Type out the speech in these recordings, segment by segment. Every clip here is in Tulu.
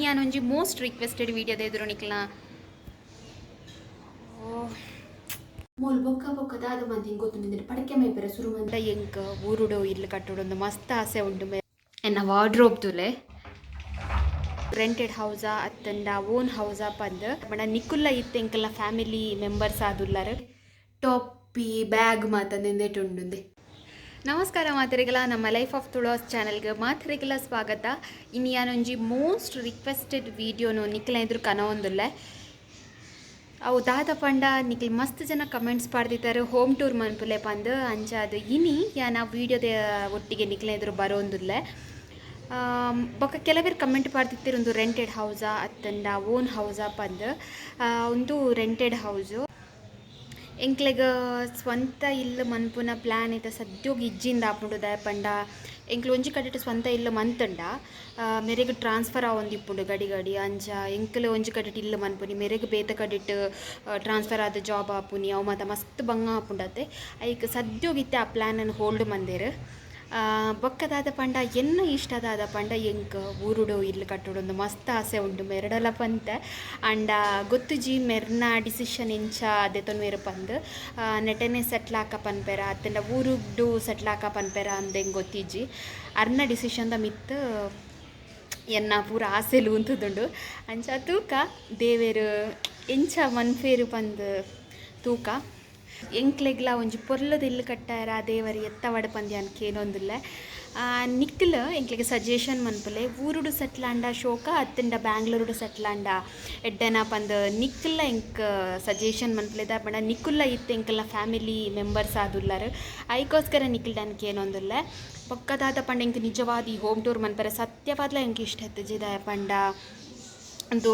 ಇನಿ ಯಾನೊಂಜಿ ಮೋಸ್ಟ್ ರಿಕ್ವೆಸ್ಟೆಡ್ ವಿಡಿಯೋ ಎದುರು ನಿಕ್ಲ ಓ ಮೂಲು ಬೊಕ್ಕ ಬೊಕ್ಕ ದಾದ ಮಂತಿ ಗೊತ್ತುಂಡು ಪಡಕೆ ಮೈಪೆರೆ ಸುರು ಮಂತ. ಎಂಕ್ ಊರುಡು ಇಲ್ಲು ಕಟ್ಟುಡೊಂದು ಮಸ್ತ್ ಆಸೆ ಉಂಡು. ಎನ್ನ ವಾರ್ಡ್ರೋಬ್ ತುಲೆ. ರೆಂಟೆಡ್ ಹೌಸಾ ಅತ್ತಂಡ ಓನ್ ಹೌಸಾ ಪಂದ್ ಬಣ ನಿಕುಲ್ಲ ಇತ್ತೆ ಎಂಕಲ್ನ ಫ್ಯಾಮಿಲಿ ಮೆಂಬರ್ಸ್ ಆದುಲ್ಲಾರ್. ಟೊಪ್ಪಿ ಬ್ಯಾಗ್ ಮಾತ ನೆಂದೆಟ್ ಉಂಡುಂದೆ. ನಮಸ್ಕಾರ ಮಾತೆರೆಗಲ, ನಮ್ಮ ಲೈಫ್ ಆಫ್ ತುಳೋಸ್ ಚಾನೆಲ್ಗೆ ಮಾತೆರೆಗಲ ಸ್ವಾಗತ. ಇನಿ ಯಾನೊಂಜಿ ಮೋಸ್ಟ್ ರಿಕ್ವೆಸ್ಟೆಡ್ ವಿಡಿಯೋನು ನಿಕ್ಲ ಎದುರು ಕನವೊಂದುಲ್ಲೆ. ಅವು ದಾದ ಪಂಡ, ನಿಕ್ಲ್ ಮಸ್ತ್ ಜನ ಕಮೆಂಟ್ಸ್ ಪಾಡ್ದಿತ್ತಾರೆ ಹೋಮ್ ಟೂರ್ ಮನ್ಪುಲೆ ಪಂದ್. ಅಂಚಾದ್ ಇನಿ ಯಾನ್ ಆ ವಿಡಿಯೋದ ಒಟ್ಟಿಗೆ ನಿಕ್ಲ ಎದುರು ಬರೋಂದುಲ್ಲೆ. ಬೊಕ್ಕ ಕೆಲವೆರ್ ಕಮೆಂಟ್ ಪಾಡ್ದಿತ್ತೆರ್, ಒಂದು ರೆಂಟೆಡ್ ಹೌಸಾ ಅತ್ತಂಡ ಓನ್ ಹೌಸಾ ಪಂದ್. ಉಂದು ರೆಂಟೆಡ್ ಹೌಸು. ಎಂಕ್ಲೆಗ್ ಸ್ವಂತ ಇಲ್ಲ್ ಮನ್ಪುನ ಪ್ಲ್ಯಾನ್ ಇತ್ತೆ ಸದ್ಯೋಗ ಇಜ್ಜಿಂದ ಆಪುಂಡು. ದಾಯೆ ಪಂಡ ಎಂಕ್ಲು ಒಂಜಿ ಕಡೆಟ್ ಸ್ವಂತ ಇಲ್ಲ್ ಮಂತುಂಡ ಮೆರೆಗ್ ಟ್ರಾನ್ಸ್ಫರ್ ಆವೊಂದಿಪ್ಪುಂಡು ಗಡಿ ಗಡಿ. ಅಂಚ ಎಂಕ್ಲೆ ಒಂಜಿ ಕಡೆಟ್ ಇಲ್ಲ್ ಮನ್ಪುನಿ, ಮೆರೆಗ್ ಬೇತೆ ಕಡೆಟ್ ಟ್ರಾನ್ಸ್ಫರ್ ಆದ್ ಜಾಬ್ ಆಪುನಿ, ಅವು ಮಾತ ಮಸ್ತ್ ಬಂಗ ಆಪುಂಡತೆ. ಐಕ್ ಸದ್ಯೋಗ ಇತ್ತೆ ಆ ಪ್ಲ್ಯಾನನ್ನು ಹೋಲ್ಡ್ ಮಂದೆರ್. ಬೊಕ್ಕ ದಾದ ಪಂಡ, ಎನ್ನ ಇಷ್ಟ ದಾದ ಪಂಡ, ಎಂಕ್ ಊರುಡು ಇಲ್ಲ್ ಕಟ್ಟುಡೊಂದು ಮಸ್ತ್ ಆಸೆ ಉಂಡು. ಮೆರಡಲ ಪಂತೆ. ಆಂಡ ಗೊತ್ತುಜಿ ಮೆರ್ನ ಡಿಸಿಷನ್ ಎಂಚ ದೆತೊನ್ವೆರ್ ಪಂದ್. ನೆಟನೆ ಸೆಟ್ಲ್ ಆಕ ಪನ್ಪೆರ ಅತ್ತಂಡ ಊರುಡು ಸೆಟ್ಲ್ ಆಕ ಪನ್ಪೆರ ಅಂದ್ ಎಂಕ್ ಗೊತ್ತಿಜ್ಜಿ. ಅರ್ನ ಡಿಸಿಷನ್ದ ಮಿತ್ತ್ ಎನ್ನ ಪೂರ ಆಸೆಲು ಉಂತುದುಂಡು. ಅಂಚ ತೂಕ, ದೇವೆರ್ ಎಂಚ ಮನ್ಪೇರು ಪಂದ್ ತೂಕ. ಎಂಕ್ಲೆಗ್ಲ ಒಂಜಿ ಪೊರ್ಲುದ ಇಲ್ಲ್ ಕಟ್ಟಾರ ದೇವರ್ ಎತ್ತವಡ್ ಪಂದ್ ಯಾನ್ ಕೇನೊಂದುಲ್ಲೆ. ನಿಕ್ಲ್ ಎಂಕ್ಲೆಗ್ ಸಜೆಷನ್ ಮನ್ಪುಲೆ, ಊರುಡು ಸೆಟ್ಲ್ ಆಂಡ ಶೋಕ ಅತ್ತಂಡ ಬ್ಯಾಂಗ್ಳೂರುಡು ಸೆಟ್ಲ್ ಆಂಡ ಎಡ್ಡೆನ ಪಂದ್ ನಿಕ್ಲ ಎಂಕ್ ಸಜೆಷನ್ ಮನ್ಪುಲೆ. ದಾಯೆ ಪಂಡ ನಿಕುಲ್ಲ ಇತ್ತೆ ಎಂಕಲ್ನ ಫ್ಯಾಮಿಲಿ ಮೆಂಬರ್ಸ್ ಆದುಲ್ಲರ್. ಐಕೋಸ್ಕರ ನಿಕ್ಲ್ಡ ಕೇನೊಂದುಲ್ಲೆ. ಬೊಕ್ಕ ದಾದ ಪಂಡ, ಎಂಕ್ ನಿಜವಾದ ಈ ಹೋಮ್ ಟೂರ್ ಮನ್ಪೆರೆ ಸತ್ಯವಾದ್ಲ ಎಂಕ್ ಇಷ್ಟ ಇತ್ತುಜಿ. ದಾಯೆ ಪಂಡ ಉಂದು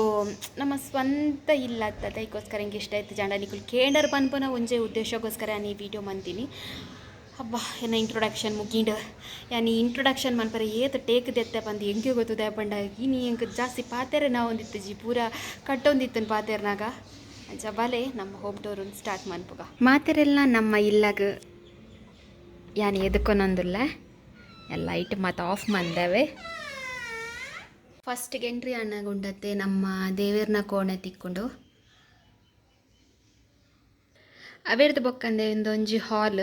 ನಮ್ಮ ಸ್ವಂತ ಇಲ್ಲ ಅತ್ತ, ಐಕೋಸ್ಕರ ಎಂಕ್ ಇಷ್ಟ ಇತ್ತುಜಿ. ಆಂಡ ನಿಕುಲು ಕೇಂಡರ್ ಪನ್ಪುನ ಒಂಜೇ ಉದ್ದೇಶಕ್ಕೋಸ್ಕರ ಯಾನ್ ಈ ವಿಡಿಯೋ ಮಂತೀನಿ. ಅಬ್ಬಾ, ಎನ್ನ ಇಂಟ್ರೊಡಕ್ಷನ್ ಮುಗೀಂಡ್. ಯಾನ್ ಈ ಇಂಟ್ರೊಡಕ್ಷನ್ ಮನ್ಪರೆ ಏತ್ ಟೇಕ್ ದೆತ್ತೆ ಪಂದ್ ಎಂಕೆ ಗೊತ್ತು. ದಾಯೆ ಪಂಡ ಇನಿ ಎಂಕ್ ಜಾಸ್ತಿ ಪಾತೆರ ನಾವೊಂದಿತ್ತುಜಿ, ಪೂರ ಕಟ್ಟೊಂದಿತ್ತುನ್ ಪಾತೆರ್ನಾಗ. ಅಂಚ ಬಲೆ, ನಮ್ಮ ಹೋಮ್ ಟೂರ್ ಸ್ಟಾರ್ಟ್ ಮನ್ಪುಗ. ಮಾತೆರೆಲ್ಲ ನಮ್ಮ ಇಲ್ಲಗ್ ಯಾನ್ ಎದುಕೊನೊಂದುಲ್ಲೆ. ಲೈಟ್ ಮಾತ ಆಫ್ ಮಂದವೆ. ಫಸ್ಟ್ಗೆ ಎಂಟ್ರಿ ಆನಗ ನಮ್ಮ ದೇವೆರ್ನ ಕೋಣೆ ತಿಕ್ಕೊಂಡು. ಅವೆರ್ದು ಬೊಕ್ಕಂದೆ ಇಂದೊಂಜಿ ಹಾಲ್.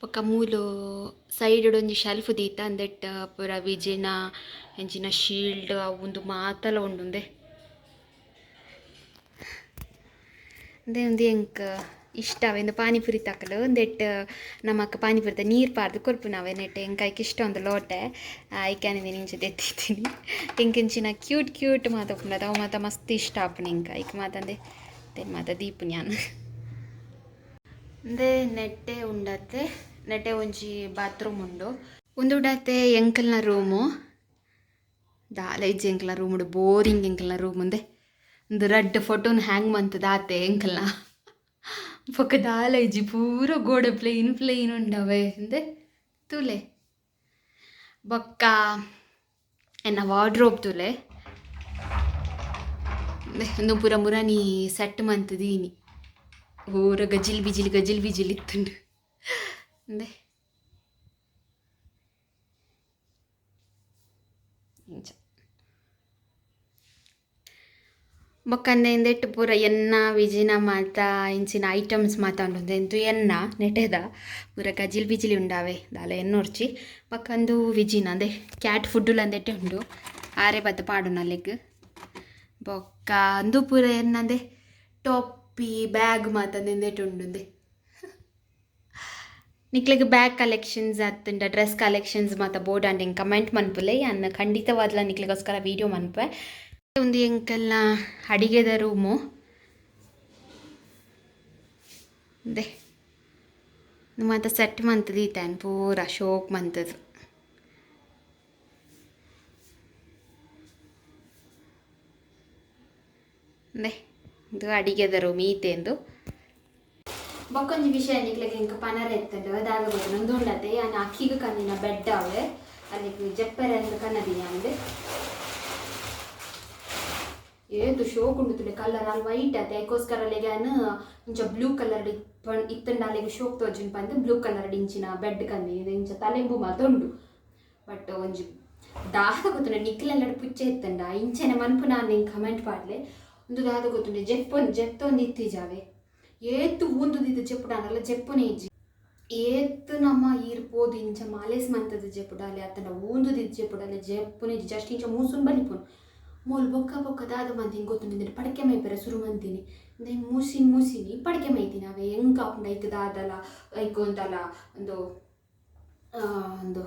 ಬೊಕ್ಕ ಮೂಲು ಸೈಡ್ ಒಂಜಿ ಶೆಲ್ಫ್ ದೀತ. ಅಂದೆಟ್ ಪೂರ ವಿಜಿನ ಎಂಚಿನ ಶೀಲ್ಡ್ ಅವು ಉಂದು ಮಾತಲ ಉಂಡುಂದೆ. ಅಂದೆ ಉಂದು ಎಂಕ್ ಇಷ್ಟ ಅವೆ ಪಾನಿಪುರಿ ತಕಲು. ಉಂದೆಟ್ ನಮಕ್ ಪಾನಿಪುರಿದ ನೀರು ಪಾರ್ದು ಕೊರ್ಪುನವೆ ನೆಟ್. ಎಂಕ್ ಐಕ್ ಇಷ್ಟ ಒಂದು ಲೋಟೆ. ಐಕ್ ಯಾನ್ ಇಂಚ ದೆತ್ತಿದ್ದೀನಿ. ಎಂಕ್ ಇಂಚಿನ ಕ್ಯೂಟ್ ಕ್ಯೂಟ್ ಮಾತ ಉಪ್ಪುಂಡು, ಅವು ಮಾತ ಮಸ್ತ್ ಇಷ್ಟ ಆಪುಂಡು ಎಂಕ್. ಐಕ್ ಮಾತಂದೆ then ಮಾತ ದೀಪುನಿ ಯಾನ್. ಅಂದೆ ನೆಟ್ಟೆ ಉಂಡತ್ತೆ, ನೆಟ್ಟೆ ಒಂಜಿ ಬಾತ್ರೂಮ್ ಉಂಡು. ಉಂದುಡತ್ತೆ ಎಂಕಲ್ನ ರೂಮು. ದಾಲ ಇಜ್ಜಿ ಎಂಕಲ್ನ ರೂಮುಡು, ಬೋರಿಂಗ್ ಎಂಕಲ್ನ ರೂಮ್. ಉಂದೆ ಉಂದು ರಡ್ಡ್ ಫೋಟೋನ್ ಹ್ಯಾಂಗ್ ಮಂತುದಾತೆ ಎಂಕಲ್ನ. ಬೊಕ್ಕ ದಾಲ ಇಜ್ಜಿ, ಪೂರ ಗೋಡೆ ಪ್ಲೇನ್ ಪ್ಲೇನ್ ಉಂಡವೆ. ಅಂದೆ ತೂಲೆ. ಬೊಕ್ಕ ಎನ್ನ ವಾರ್ಡ್ರೋಬ್ ತೂಲೆ. ಉಂದು ಪೂರ ಮುರಾನಿ ಸೆಟ್ ಮಂತುದೀನಿ. ಪೂರ ಗಜಿಲ್ ಬಿಜಿಲ್ ಗಜಿಲ್ ಬಿಜಿಲ್ ಇತ್ತುಂಡು. ಅಂದೆ ಇಂಚ. ಬೊಕ್ಕ ಇಂದೆಟ್ ಪೂರ ಎನ್ನ ವಿಜಿನ ಮಾತ ಇಂಚಿನ ಐಟಮ್ಸ್ ಮಾತ ಉಂಡು. ಇಂದು ಎನ್ನ ನೆಟೆದ ಪೂರ ಗಜಿಲ್ ಬಿಜಿಲಿ ಉಂಡಾವೆ, ದಾಲ ಎನ್ನೊರ್ಚಿ. ಬೊಕ್ಕ ಅಂದು ವಿಜಿನ ಅಂದೆ ಕ್ಯಾಟ್ ಫುಡ್ಡುಲ ಅಂದೆಟ್ಟೆ ಉಂಡು, ಆರೆ ಬತ್ತ್ ಪಾಡುನ ಅಲೆಗ್. ಬೊಕ್ಕ ಅಂದು ಪೂರ ಎನ್ನಂದೆ ಟೊಪ್ಪಿ ಬ್ಯಾಗ್ ಮಾತ ಇಂದೆಟ್ ಉಂಡುಂದೆ. ನಿಕ್ಲೆಗ್ ಬ್ಯಾಗ್ ಕಲೆಕ್ಷನ್ಸ್ ಅತ್ತಂಡ ಡ್ರೆಸ್ ಕಲೆಕ್ಷನ್ಸ್ ಮಾತ ಬೋರ್ಡ್ ಆಂಡ ಎಂಕ್ ಕಮೆಂಟ್ ಮನ್ಪುಲೆ, ಯಾನ್ ಖಂಡಿತವಾದ್ಲ ನಿಕ್ಲೆಗೋಸ್ಕರ ವೀಡಿಯೋ ಮನ್ಪೆ. ಉಂದು ಎಂಕಲ್ನ ಅಡಿಗೆದ ರೂಮು. ಅಂದೆ ಮಾತ ಸೆಟ್ ಮಂತುದು ದೀತಾನ್, ಪೂರ ಶೋಕ್ ಮಂತುದು. ಅಂದೆ ಇದು ಅಡಿಗೆದ ರೂಮ್ ಈತೆಂದು. ಬೊಕ್ಕೊಂಜಿ ವಿಷಯ ನಿಕ್ಲೆಗ್ ಎಂಕ್ ಪನರೆ ಇತ್ತುಂಡು. ದಾದ ಗೊತ್ತುಂಡು? ಉಂದು ಉಂಡತೆ ಯಾನ್ ಅಕ್ಕಿಗ್ ಕಂದಿನ ಬೆಡ್ ಅವೆ. ಅಲ್ಲಿಗ್ ಜಪ್ಪೆರೆ ಅಂದ್ ಕನ್ನದಿನಿ ಅಂದ್. ಏತ್ ಶೋಕ್ ಉಂಡು ತೂಲೆ. ಕಲರ್ ಅಲ್ ವೈಟ್ ಅತೆ, ಐಕೋಸ್ಕರ ಅಲೆಗ್ ಯಾನ್ ಇಂಚ ಬ್ಲೂ ಕಲರ್ ಇತ್ತಂಡ ಅಲೆಗ್ ಶೋಕ್ ತೋಜುಂಡು ಪಂದ್ ಬ್ಲೂ ಕಲರ್ ಇಂಚಿನ ಬೆಡ್ ಕಂದಿನಿ. ಇಂಚ ತಲೆಂಬು ಮಾತ ಉಂಡು. ಬಟ್ ಒಂಜಿ ದಾದ ಗೊತ್ತುಂಡ ನಿಕ್ಲೆಲ್ಲಡ್ ಪುಚ್ಚೆ ಇತ್ತಂಡ ಇಂಚೆನೆ ಮನ್ಪುನ ನಿಂಗೆ ಕಮೆಂಟ್ ಪಾಡ್ಲೆ. ಒಂದು ದಾದ ಗೊತ್ತುಂಡೆ ಜೆಪ್ಪೊಂದು ಜೆತ್ತೊಂದು ಇತ್ತಿಜಾವೆ ಏತ್ ಊಂದುದಿದ್ದು ಜೆಪ್ಪುಡಾಂಡಲ ಜೆಪ್ಪುನೇ ಇಜ್ಜಿ. ಏತ್ ನಮ್ಮ ಈರ್ ಪೋದು ಇಂಚ ಮಾಲೇಸ್ ಮಂತದ ಜೆಪ್ಪುಡಾಲೆ ಅತ್ತಂಡ ಊಂದುದಿದ್ದು ಜೆಪ್ಪುಡಾಲೆ ಜೆಪ್ಪುನೇ ಇಜ್ಜಿ. ಜಸ್ಟ್ ಇಂಚ ಮೂಸುನ್ ಬಲಿಪುನು. ಮೂಲು ಬೊಕ್ಕ ಬೊಕ್ಕ ದಾದ ಮಂತಿನಿ ಗೊತ್ತುಂಡು ಪಡಕೆ ಮೈಪೆರೆ ಸುರು ಮಂತಿನಿ. ಇಂದೆನ್ ಮೂಸಿನ ಮೂಸಿನಿ ಪಡಕೆ ಮೈತಿನಿ ಅವೆ ಎಂಕ್ ಆಪುಂಡು ಐಕ್ ದಾದಲ ಐಕ್ ಒಂತಲ ಒಂದು ಒಂದು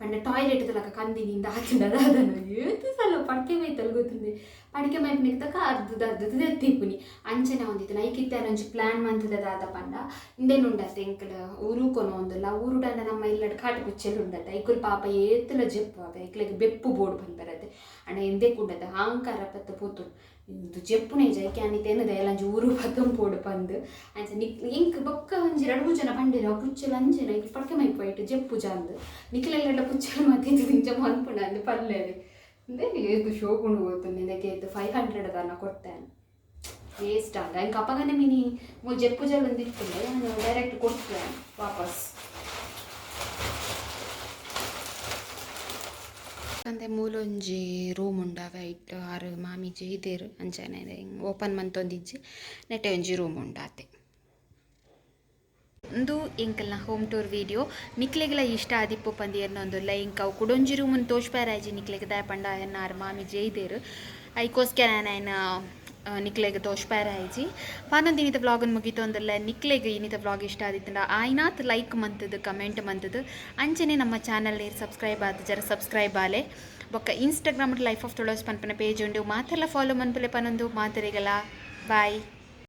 ಪಂಡ ಟಾಯ್ಲೆಟ್ ತಲಕ ಕಂದಿನಿಂದ ಆತುಂಡ ದಾದನ ಏತ್ ಸಲ ಪಡಕೆ ಮೈತಲ್ ಗೊತ್ತುಂಡೆ. ಪಡಕೆ ಮೈಪುನೆಗ್ ತಕ ಅರ್ಧದ ಅರ್ಧದ ಎತ್ತಿಪ್ಪುನಿ ಅಂಚನೆ ಒಂದಿತ್ತು ಐಕಿತ್ತೆ ಒಂಜಿ ಪ್ಲ್ಯಾನ್ ಮಂತದ ದಾದ ಪಂಡ ಇಂದೆನ್ ಉಂಡತ್ತೆ ಎಂಕಲ ಊರು ಕೊನೊಂದುಲ್ಲ ಊರುಡಂಡ ನಮ್ಮ ಇಲ್ಲಡ್ ಕಾಟು ಪುಚ್ಚೆಲು ಉಂಡತ್ತೆ ಐಕುಲು ಪಾಪ ಏತುಲ ಜೆಪ್ಪು ಅವೆ ಐಕ್ಲೆಗ್ ಬೆಪ್ಪು ಬೋಡು ಪನ್ಪೆರತ್ತೆ ಅಂಡ ಎಂದೆಕ್ ಉಂಡತ್ತೆ ಹಾಂಕಾರ ಪತ್ತ ಪೋತು ಇಂದು ಜೆಪ್ಪುನೆ ಜೈಕೆ ಅನಿತೇನದ ಎಲ್ಲಂಜಿ ಊರು ಪತ್ತೊಂದು ಪೋಡು ಪಂದ್ ಅಂಚ ನಿಕ್ ಎಂಕ್ ಬೊಕ್ಕ ಒಂಜಿ ರಡ್ಡ್ ಮೂಜಿ ಜನ ಪಂಡೆರ್ ಅವು ಪುಚ್ಚೆಲು ಅಂಚೆನ ಐಕ್ ಪಡಕೆ ಮೈಪು ಐಟ್ ಜೆಪ್ಪು ಜಾಂದ್ ನಿಕ್ಲೆಲ್ಲಡ ಪುಚ್ಚೆಲು ಮಾತ ಇತ್ತುದು ಇಂಚ ಮನ್ಪುಂಡ ಅಂದ್ ಪಲ್ಲೆರ್. ಇಂದೇ ಏತ್ ಶೋಕುಂಡು ಗೊತ್ತುಂಡು ಇಂದಕ್ಕೆ ಏತ್ 500 ದಾನ ಕೊರ್ತೆ ವೇಸ್ಟ್ ಆಂಡ ಎಂಕ್ ಅಪಗನೆ ಮಿನಿ ಮೂಲು ಜೆಪ್ಪು ಜಲ್ ಇತ್ತುಂಡ ಯಾನ್ ಡೈರೆಕ್ಟ್ ಕೊರ್ತೆ ವಾಪಸ್. ಅಂದೆ ಮೂಲೊಂಜಿ ರೂಮ್ ಉಂಡು ಐಟ್ ಆರು ಮಾಮಿ ಜೈದೇರು ಅಂಚನೆ ಓಪನ್ ಮಂತೊಂದಿಜ್ಜಿ ನೆಟೆ ಒಂಜಿ ರೂಮ್ ಉಂಡಾತೆ. ಉಂದು ಎಂಕಲ್ನ ಹೋಮ್ ಟೂರ್ ವಿಡಿಯೋ ನಿಕ್ಲೆಗ್ಲ ಇಷ್ಟ ಆದಿಪ್ಪು ಪಂದ್ ಎನ್ನೊಂದುಲ್ಲ. ಎಂಕ್ ಅವು ಕುಡೊಂಜಿ ರೂಮುನ್ ತೋಜ್ಪಾರಾಯ್ಜಿ ನಿಕ್ಲೆಗ್ ದಾಯೆ ಪಂಡ ಎನ್ನ ಆರ್ ಮಾಮಿ ಜೈದೇರು ಐಕೋಸ್ಕರ ಯಾನ್ ನಿಕ್ಲೆಗ್ ತೋಜ್ಪಾರಾಯ್ಜಿ. ಪನೊಂದು ಇನ್ನಿತ ವ್ಲಾಗನ್ ಮುಗಿತೊಂದುಲ್ಲ. ನಿಕ್ಲೆಗ್ ಇನ್ನಿತ ವ್ಲಾಗ್ ಇಷ್ಟ ಆದಿತ್ತುಂಡ ಆಯ್ನಾತ್ ಲೈಕ್ ಮಂತುದು ಕಮೆಂಟ್ ಮಂತುದು ಅಂಚನೆ ನಮ್ಮ ಚಾನಲ್ ನೀರು ಸಬ್ಸ್ಕ್ರೈಬ್ ಆದ್ ಜರ ಸಬ್ಸ್ಕ್ರೈಬ್ ಆಲೆ. ಬೊಕ್ಕ ಇನ್ಸ್ಟಾಗ್ರಾಮ್ ಲೈಫ್ ಆಫ್ ತುಳಸ್ ಪನ್ಪುನ ಪೇಜ್ ಉಂಡು ಮಾತೆಲ್ಲ ಫಾಲೋ ಮನ್ಪುಲೆ ಪನೊಂದು ಮಾತೆರೆಗಲ ಬಾಯ್.